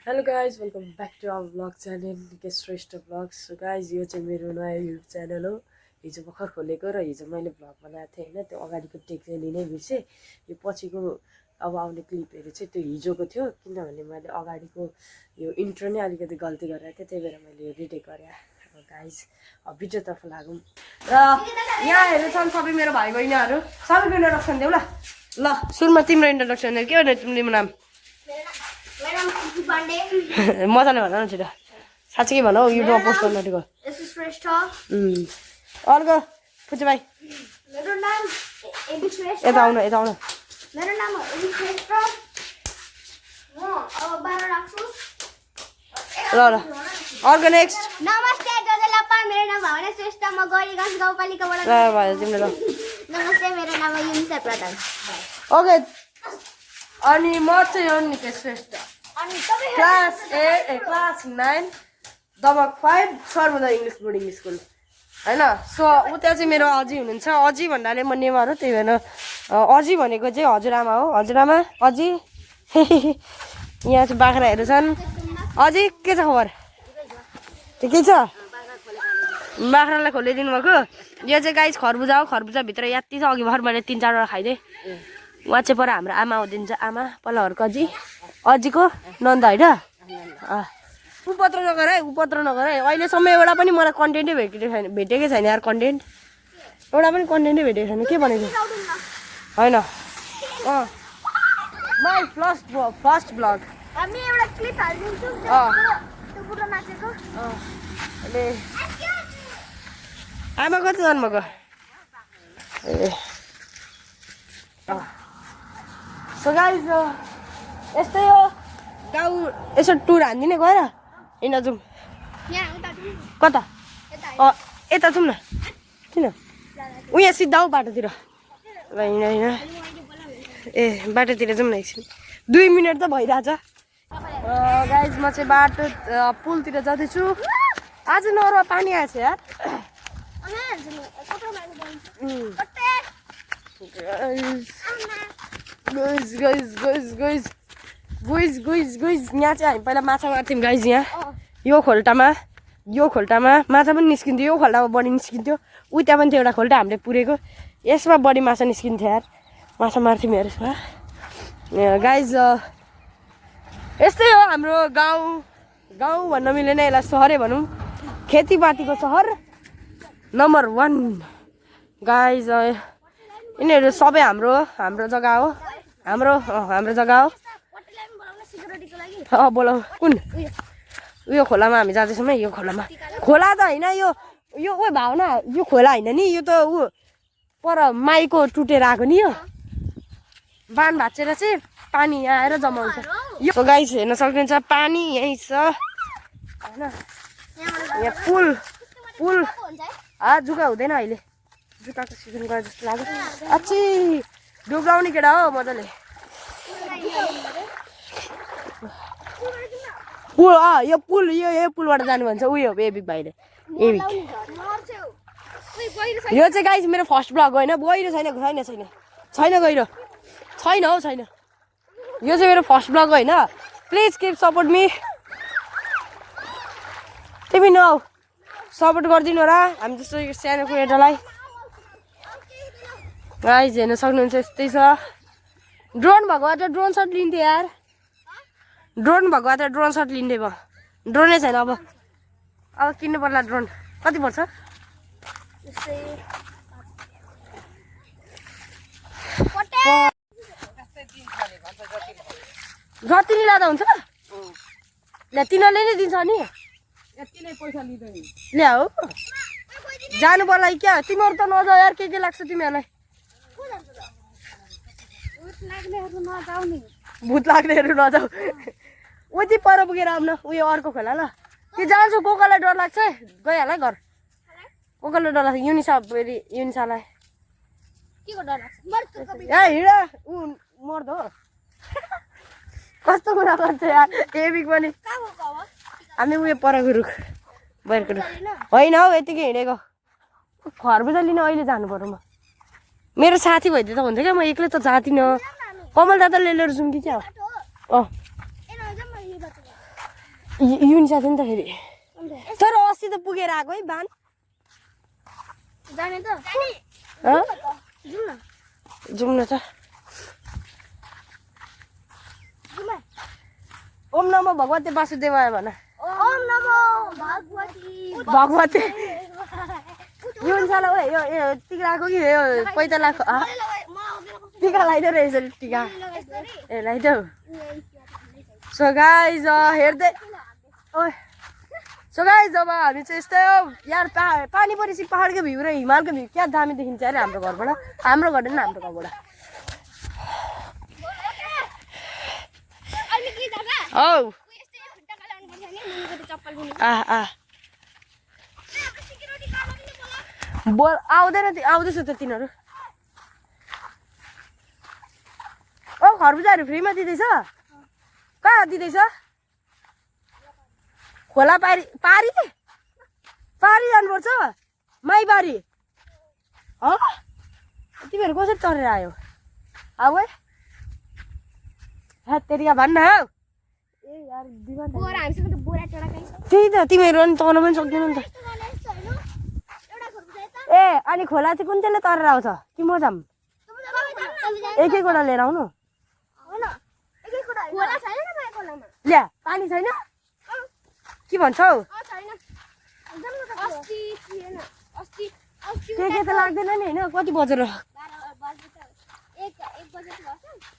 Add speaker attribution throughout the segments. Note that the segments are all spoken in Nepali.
Speaker 1: Hello guys welcome back to our vlog channel Nikesh Shrestha vlog. So guys यो चाहिँ मेरो नयाँ युट्युब च्यानल हो। हिजो भर्खर खोलेको र हिजो मैले भ्लग बनाएको थिएँ होइन। त्यो अगाडिको टेक चाहिँ लिनै बिर्सेँ। यो पछिको अब आउने क्लिपहरू चाहिँ त्यो हिजोको थियो, किनभने मैले अगाडिको यो इन्ट्रो नै अलिकति गल्ती गरेको थिएँ, त्यही भएर मैले यो रिटेक गरेँ। अब गाइज अब भिडियोतर्फ लागौँ र यहाँ हेर्छन् सबै मेरो भाइ बहिनीहरू। सबैको इन्ट्रोडक्सन देऊ ल। ल सुरुमा तिम्रो इन्ट्रोडक्सन के भने तिम्रो नाम? मजाले भन न छिटो, साँच्चै भनौ, युट्युबमा पोस्ट गर्न आँटेको। अर्को पुच्चे भाइ,
Speaker 2: मेरो नाम एबी श्रेष्ठ।
Speaker 1: यता आउन यता आउन।
Speaker 2: मेरो नाम हो एबी श्रेष्ठ। म अब 12 राख्छु।
Speaker 1: ल ल अर्को नेक्स्ट।
Speaker 2: नमस्ते जजलप्पा, मेरो नाम भावना श्रेष्ठ। म गौरीगञ्ज गाउँपालिकाबाट।
Speaker 1: ल भयो तिम्रो ल।
Speaker 2: नमस्ते, मेरो नाम हो युनिसा प्रधान।
Speaker 1: ओके, अनि म चाहिँ हो निकेश श्रेष्ठ।
Speaker 2: अनि तपाईँ
Speaker 1: class 9 Damak 5 Sarvodaya English boarding school होइन। सो उता चाहिँ मेरो अजी हुनुहुन्छ। अजी भन्नाले म नेवार हो, त्यही भएर अजी भनेको चाहिँ हजुरआमा हो। हजुरआमा अजी यहाँ चाहिँ बाख्राहरू छन्। अजी के छ खबर? ठिकै छ? बाख्रालाई खोलिदिनु भएको। यो चाहिँ गाइस खरबुजा हो। खरबुजाभित्र याति छ। अघि भर्खर मैले 3-4 वटा खाइदिएँ। उहाँ चाहिँ पर हाम्रो आमा हुनुहुन्छ। आमा पल्लाहरूको अजी, अजीको नन्द होइन। उपत्र नगर है, उपत्र नगर है। अहिलेसम्म एउटा पनि मलाई कन्टेन्टै भेटेकै छैन यार। कन्टेन्ट एउटा पनि कन्टेन्टै भेटेको छैन। के भनेको होइन। My first blog.
Speaker 2: हामी एउटा क्लिप हाल्दिन्छु त्यो बुढो नाचेको।
Speaker 1: अनि आमा कति जन्मको? ए सो गाइस यस्तै हो गाउँ। यसो टुर हानिदिने गएर हिँड जाउँ। कता? यता जाउँ न। किन उयो सिधा हो बाटोतिर? ल हिँड हिँड। ए बाटोतिर जाउँ न एकछिन। 2 मिनट त भइरहेछ। गाइस म चाहिँ बाटो पुलतिर जाँदैछु। आज नरुवा पानी आएछ यार। यहाँ चाहिँ हामी पहिला माछा मार्थ्यौँ गाइज। यहाँ यो खोल्टामा माछा पनि निस्किन्थ्यो। यो खोल्टामा बढी निस्किन्थ्यो। उता पनि थियो एउटा खोल्टा हामीले पुरेको, यसमा बढी माछा निस्किन्थ्यो यार। माछा मार्थ्यौँ यार यसमा गाइज। यस्तै हो हाम्रो गाउँ भन्न मिलेन, यसलाई सहरै भनौँ। खेतीपातीको सहर नम्बर 1 गाइज। यिनीहरू सबै हाम्रो जग्गा हो। हाम्रो जग्गा हो। बोलाऊ। कुन उयो खोलामा हामी जाँदैछौँ है। यो खोला त होइन, यो ओ भावना, यो खोला होइन नि। यो त पर माइको टुटेर आएको नि। यो बाँध भाँचेर चाहिँ पानी यहाँ आएर जमाउँछ। यो गाइस हेर्न सक्नुहुन्छ पानी यहीँ छ होइन। यहाँ पुल जुका हुँदैन अहिले। जुकाको सिजन गरे जस्तो लाग्यो। अच्छी डुब्लाउने केटा हो मजाले। पुल यो पुलबाट जानु भन्छ। उयो एबिक भाइले। एबिक यो चाहिँ गाइस मेरो फर्स्ट ब्लग होइन। गहिरो छैन गहिरो छैन हौ छैन। यो चाहिँ मेरो फर्स्ट ब्लग होइन। Please keep support me. तिमी नआउ सपोर्ट गरिदिनु होला हामी जस्तो सानो केटालाई। गाइस हेर्न सक्नुहुन्छ यस्तै छ। ड्रोन भएको भए त ड्रोन सट लिन्थ्यो यार। ड्रोन भएको भए त ड्रोन सट लिन्थ्यो। भयो ड्रोनै छैन। अब किन्नु पर्ला ड्रोन। कति पर्छ? जति नि लाँदा हुन्छ। ल तिनीहरूले नै दिन्छ नि। ल्याऊ जानु पर्ला क्या? तिमीहरू त नजाऊ यार। के लाग्छ तिमीहरूलाई? भूत लाग्नेहरू नजाऊ। उति पर पुगेर आउन। उयो अर्को खोला ल। कि जान्छु कोकालाई डर लाग्छ गइहाल घर। कोकालाई डर लाग्छ। युनिसालाई ए हिँड ऊ मर्दो कस्तो कुरा गर्छ यार। एबिक पनि हामी उयो परको रुख बाहिरको रुख होइन हौ। यतिकै हिँडेको। खरबुजा लिन अहिले जानु पर्यो। म मेरो साथी भइदिए त हुन्थ्यो क्या। म एक्लै त जाँदिनँ। कमल दादाले लिएर जाउँ कि क्या? युनिसा थियो नि त फेरि तर अस्ति त पुगेर आएको है बान
Speaker 2: जाने त
Speaker 1: हँ
Speaker 2: जाउँ न
Speaker 1: जाउँ न त
Speaker 2: जाउँ
Speaker 1: ओम नमो भगवते वासुदेवाय भन
Speaker 2: ओम नमो भगवती
Speaker 1: भगवते युनिसालाई यो टिका लगाएको कि यो पैता लगाएको टिका लगाइदियो रहेछ टिका ए लगाइदेऊ सो गाइज हेर्दै ओए सो गाइज अब हामी चाहिँ यस्तै हो यार पानी परेपछि पहाडको भ्यू र हिमालको भ्यू क्या दामी देखिन्छ अरे हाम्रो घरबाट हाम्रो घर होइन हाम्रो गाउँबाट हौ बोल आउँदैन आउँदैछ त तिनीहरू ओ खरबुजाहरू फ्रीमा दिँदैछ कहाँ दिँदैछ खोला पारी पारी पारी जानुपर्छ माइबारी तिमीहरू कसरी चढेर आयो अब तेरिका भन्न हौ त्यही त तिमीहरू अनि तर्न पनि सक्दैन नि त ए अनि खोला चाहिँ कुन चाहिँले तरेर आउँछ कि म जाऊँ एक एकवटा लिएर आउनु ल्या पानी छैन के भन्छौ के त लाग्दैन नि होइन कति बजेर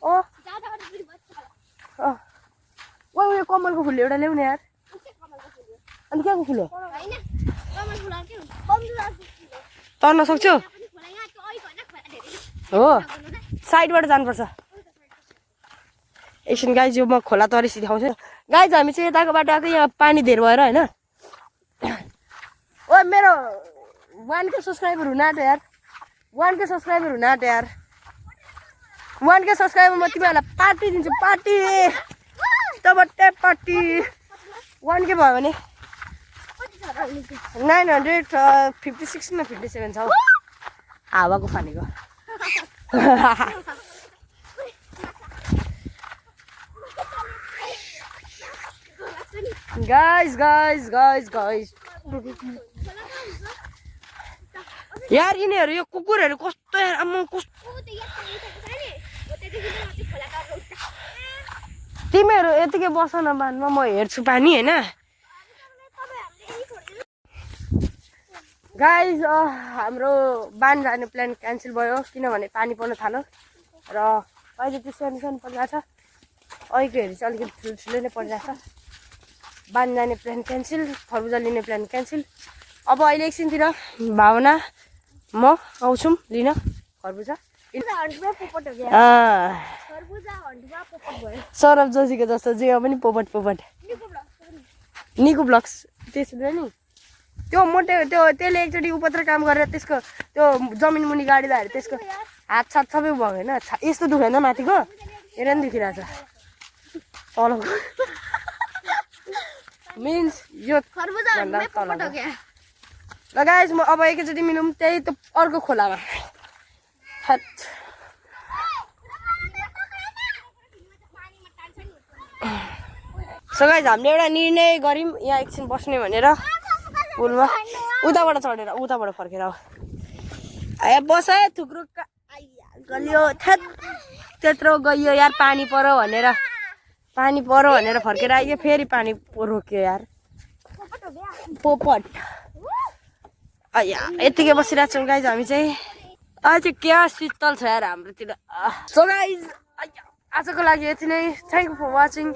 Speaker 1: ओ उयो कमलको फुल एउटा ल्याउने यार अनि के को फुल हो तर्न सक्छौ हो साइडबाट जानुपर्छ एकछिन गाइज यो म खोला तरेसी देखाउँछु गाइज हामी चाहिँ यताको बाटो आएको यहाँ पानी धेर भएर होइन ओ मेरो 1K सब्सक्राइबर हुन आँट्यो यार 1K सब्सक्राइबर हुन आँट्यो यार 1K सब्सक्राइबर म तिमीहरूलाई पार्टी दिन्छु पार्टी तबट्टे पार्टी 1K भयो भने 956 न 57 छ हावाको फानेको गाइस यार यिनीहरू यो कुकुरहरू कस्तो यार आम्मा कस्तो तिमीहरू यतिकै बस न बानमा म हेर्छु पानी होइन गाइस हाम्रो बान जाने प्लान क्यान्सल भयो किनभने पानी पर्न थाल्यो र अहिले चाहिँ सानो सानो परिरहेको छ अहिलेको हेरी चाहिँ अलिकति ठुलो नै परिरहेको छ बान जाने प्लान क्यान्सल खरबुजा लिने प्लान क्यान्सल अब अहिले एकछिनतिर भावना म आउँछौँ लिन खरबुजा सौरभ जोशीको जस्तो जे पनि पोपट निको ब्लग्स त्यसले नि त्यो मोटे त्यसले एकचोटि उपत्र काम गरेर त्यसको त्यो जमिन मुनि गाडी लगाएर त्यसको हात सात सबै भयो होइन यस्तो दुखेन माथिको हेर नि दुखिरहेछ तलको मिन्स यो ल गाइस म अब एकैचोटि मिलौँ त्यही त अर्को खोलामा सो गाइस हामीले एउटा निर्णय गऱ्यौँ यहाँ एकछिन बस्ने भनेर पुलमा उताबाट चढेर उताबाट फर्केर आयो बसायो थुक्रो गलियो त्यत्रो गइयो यार पानी पर्यो भनेर फर्केर आइयो फेरि पानी रोक्यो यार पोपट यतिकै बसिरहेको छौँ गाइज हामी चाहिँ आज क्या शीतल छ यार हाम्रोतिर सो गाइज आजको लागि यति नै थ्याङ्क यू फर वाचिङ